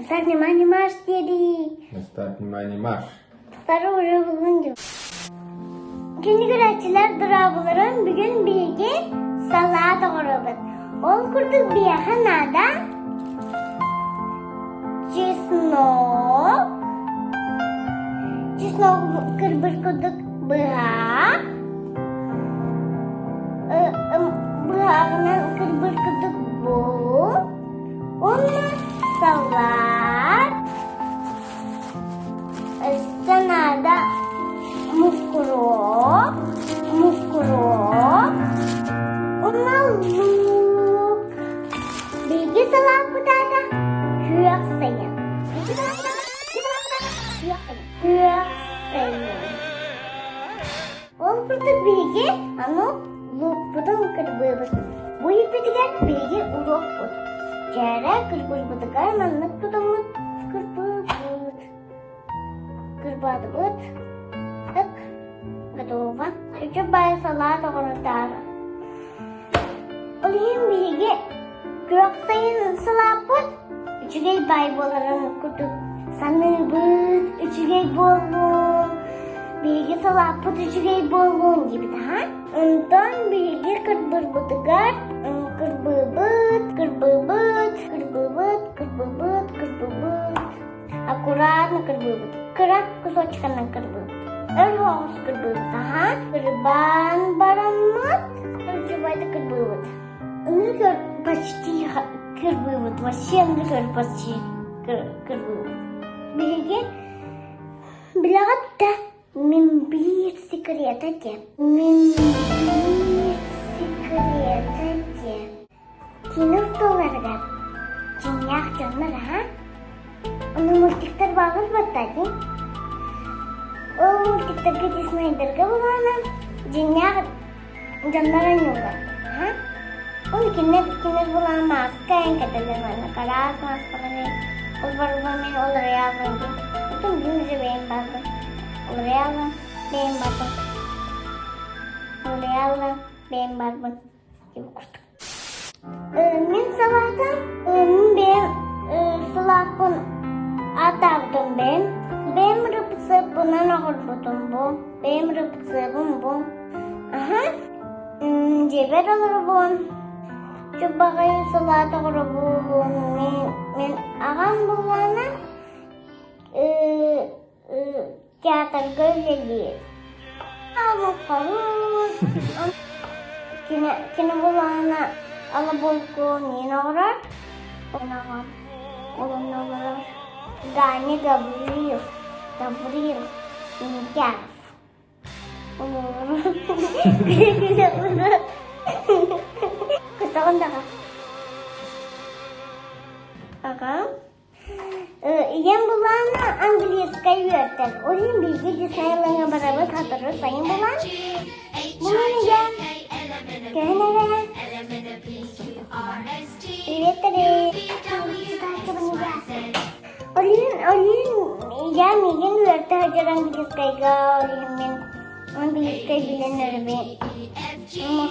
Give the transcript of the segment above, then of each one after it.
Достар, внимание, марш диэри. Достар, внимание, марш. Достар, уже булун дьон. Күнү көрөөччүлэр дорооболорун бүгүн биһиги салаат оҥоробут. Ол курдук биһиэхэ наада чеснок, чеснок кырбыр курдук быһах, быһаҕынан кырбыр курдук бу, уонна салаат, өссө наада мукроп, мукроп уонна лук. Биһиги салааппыт аата күөх сайын. Күөх сайын. Ол курдук биһиги аны луукпутун кырбыыбыт. Бу иһиппитигэр биһиги уруокпут. Дьээрэ кырбыырбытыгар маннык тутаммыт кырбыыбыт. Кырбаатыбыт. Так, готово. Үчү баай салаат оҕорутаары. Ол иһин биһиги күөх сайын салааппыт үчүгэй баай буоларын курдук саныыбыт, үчүгэй буоллун, биһиги салааппыт үчүгэй буоллун диибит аха. Онтон биһиги кырбырбытыгар кырбыыбыт, кырбыыбыт, кырбыыбыт, кырбыыбыт, кырбыыбыт. Аккуратно кырбыыбыт. Кыра кусочканан кырбыыбыт. Өр соҕус кырбыыбыт аха. Кырбаан бараммыт, үрдүбайда кырбыыбыт. Ынырык почти кырбыыбыт, вообще ынырык почти кырбыыбыт. Биһиги билэҕит да мин биир секрета диэн. Мин биир секрета диэн. Киинэ устууларыгар дьиҥнээх дьоннор аһа Ону мультиктар бааллар батта дии. Ол мультиктарга Диснейдарга булаанан дьиҥнээх дьоннор ойуулар. Аһа. Ол кинилэр кинилэр булаан мааска эн кэтэллэр манна араас мааскалары ол барылар мен олоройааллар дии. Оттон бүгүн уже бэйэм бардым. Олоройааллар бэйэм бардым. Олоройааллар бэйэм барбын. Диэн курдук. Мин салаатым, мин бэйэм салааппын аатаабытым бэйэм. Бэйэм рецеппынан оҥорбутум бу. Бэйэм рецебым бу. Аһа. Дьиэбэр олоробун. Чубаҕай салаат оҥоробун. Мин, мин аҕам буоллаҕына театрга үлэлиир. Кини, кини булаана ала булку мин оҕорор. Онаҕам олонно олорор. Ганя Гаврил, Гаврил Никитов. Кытаҕын даҕа. Аҕам Ийэм булаана английскай үөртэр. Ол иһин бииргэ Диснейлаҥҥа барабыт хатыры сайын булаан. Булан ийэм. Көһөн эрэ. Привет, Ол иһин, ол иһин ийэм миигин үөртэ сылдьар английскайга, ол иһин мин английскай билэн эрэбин.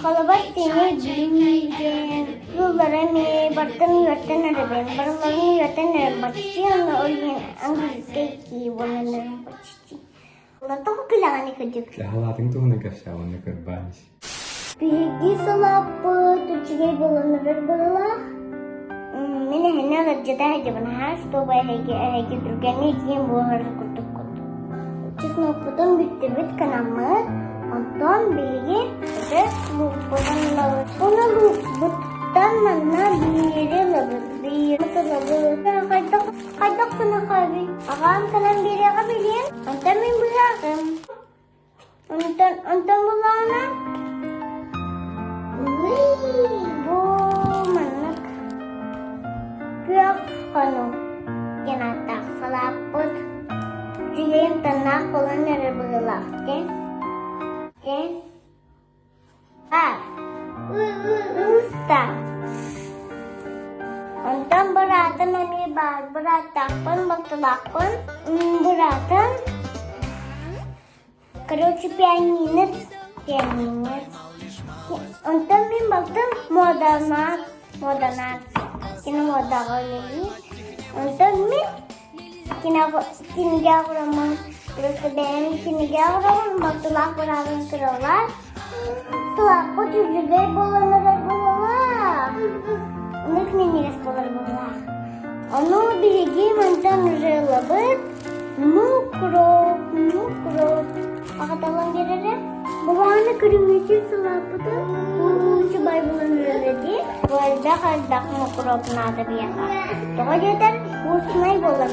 Холобур, синий блюден, сууллара эмиэ бартан үөртэн эрэбин, барыларын үөртэн эрэбин почти, ол иһин английскай кии буолан эрэбин почти. Тоҕо күлэҕиний кырдьык? Халаатыҥ туһунан кэпсээ уонна кырбаан ис. Биһиги салааппыт үчүгэй буолан эрэр быһыылаах. Мин эһини ыалдьыта сылдьабын аһаа, чтобы эһиги эһиги түргэнник итиин буолар курдук курдук. Чеснокпутун бүттүбүт гынаммыт, онтон биһиги ити луукпутун ылабыт. Уонна луукпуттан манна биири ылабыт, биири ылабыт. Хайдах хайдах гына хаалый? Аҕам кэлэн биэриэҕэ билиэн, онтон мин быһаарым. Онтон онтон буллаҕына бу маннык күөх хонуу диэн ааттаах салааппыт үчүгэй амтаннаах буолан эрэр быһыылаах дии. Дьэ Ыыста. Онтон быраатым эмиэ баар бырааттаахпын, балтылаахпын. Быраатым Короче, пианинец, пианинец. Онтон мин балтым муоданаат, муоданаат. Кини муодаҕа үлэлиир. Онтон мин. Кинигэ оҕороммун, просто бэйэм кинигэ оҕоробун, балтылаах быраабын кыралар. Сылааппыт үчүгэй буолан эрэр буолалаах. Оннук минньигэс буолар буолалаах. Ону биһиги мантан уже ылабыт. Мукроп, мукроп. Аҕаталан биэрэрэ. Былааны көрүҥүчү сылааппытын куучу бай булан үөрэтии. Элбэх элбэх мукроп наада биһиэхэ. Тоҕо диэтэр вкуснай буолар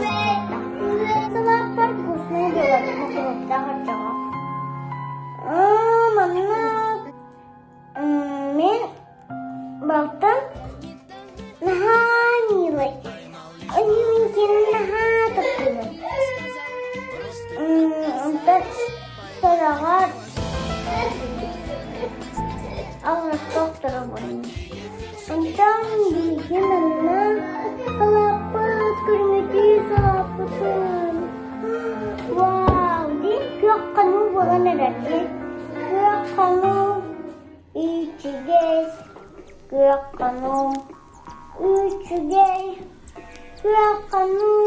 Сылааппар вкуснай буолар мукроптаах оччоҕо. Манна мин балтым наһаа милый. Мин наһаа таптыыбын. Онтон сороҕор алҕаска охторобун. Онтон биһиги манна салааппыт көрүҥүтүү салааппытын. Вау, дии күөх хонуу буолан эрэр дии. Күөх хонуу үчүгэй, күөх хонуу үчүгэй, күөх хонуу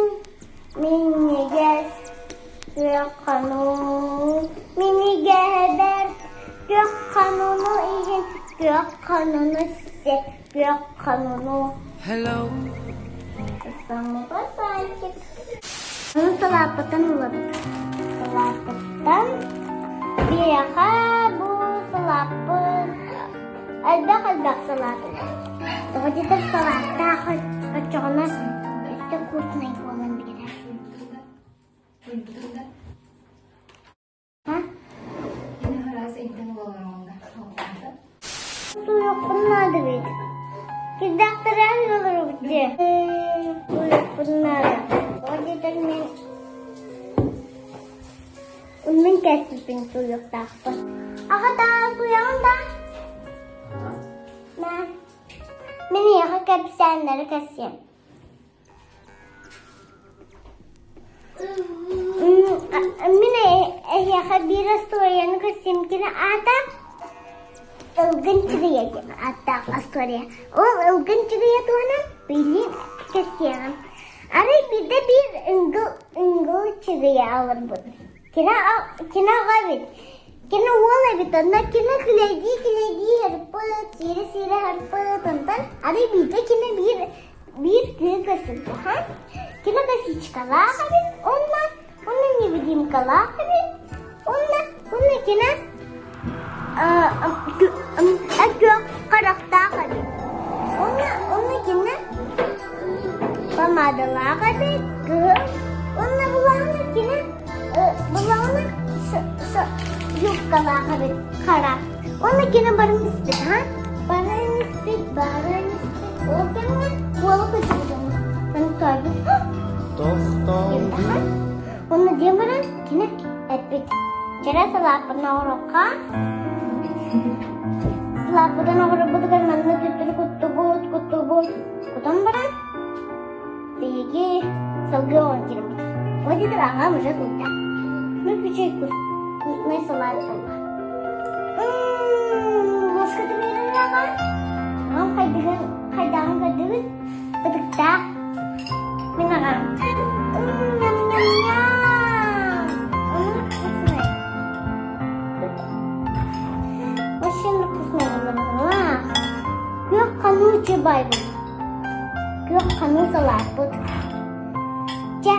минньигэс, күөх хонуу минньигэһэ күөх хонууну иһин, күөх хонууну сиэ, күөх хонууну. Hello. Самопасальчик. Ону салааппыттан ылабыт. Салааппыттан биһиэхэ бу салааппыт элбэх-элбэх салаат ылар. Тоҕо диэтэр салааттаах оччоҕуна өссө вкуснай буолан биэрэр. Суйуохпун наада эбит. Кирдээхтэрэ олоробут дии. Суйуохпун наада. Тоҕо диэтэр мин мин кэспиппин суйуохтаахпын. Аҕата суйаҕын да? Мэ. Мин эйиэхэ кэпсээннэри кэпсиэм. Мин эһиэхэ биир остуоруйаны көрсүм кини аата Ылгын Чыгыйа диэн ааттаах остуоруйа. Ол Ылгын Чыгыйа туһунан билигин кэпсиэҕим. Арай биирдэ биир ыҥгыл ыҥгыл чыгыйа олорбут. Кини кини оҕо эбит. Кини уол эбит, онно кини күлэйдии-күлэйдии һырпыт, сиирэ-сиирэ һырпыт, онтон арай биирдэ кини биир биир кыыһы көрсүбүтэ. Кини косичкалаах эбит, уонна уонна невидимкалаах эбит, уонна уонна кини күөх харахтаах эбит. Уонна уонна кини помадалаах эбит, кыһыл, уонна булаҕына кини Булаҕына юбкалаах эбит хара. Уонна кини баран испит, ха? Баран испит, баран испит. Ол кэмҥэ уола көтүрдүм. Маны тоойбут. Уонна диэн баран кини эппит. Чэрэ салааппын оҕорокка. Салааппытын оҕоробутугар манна төттөрү куттубут, куттубут. Кутан баран Биһиги сылгы оҕон киирбит. Вот это аҕам уже куйда. Ну, күчүй вкусный салат буолла. Ложката биэрэр аҕа. Аҕам хайдыгын, хайдаҕын көрдүгүт? Ытыктаах. Мин аҕам. Ням-ням-ням. Вкусный. Очень вкусный буолла. Күөх хануу чебай буолла. Күөх ханыы салааппыт. Чэ.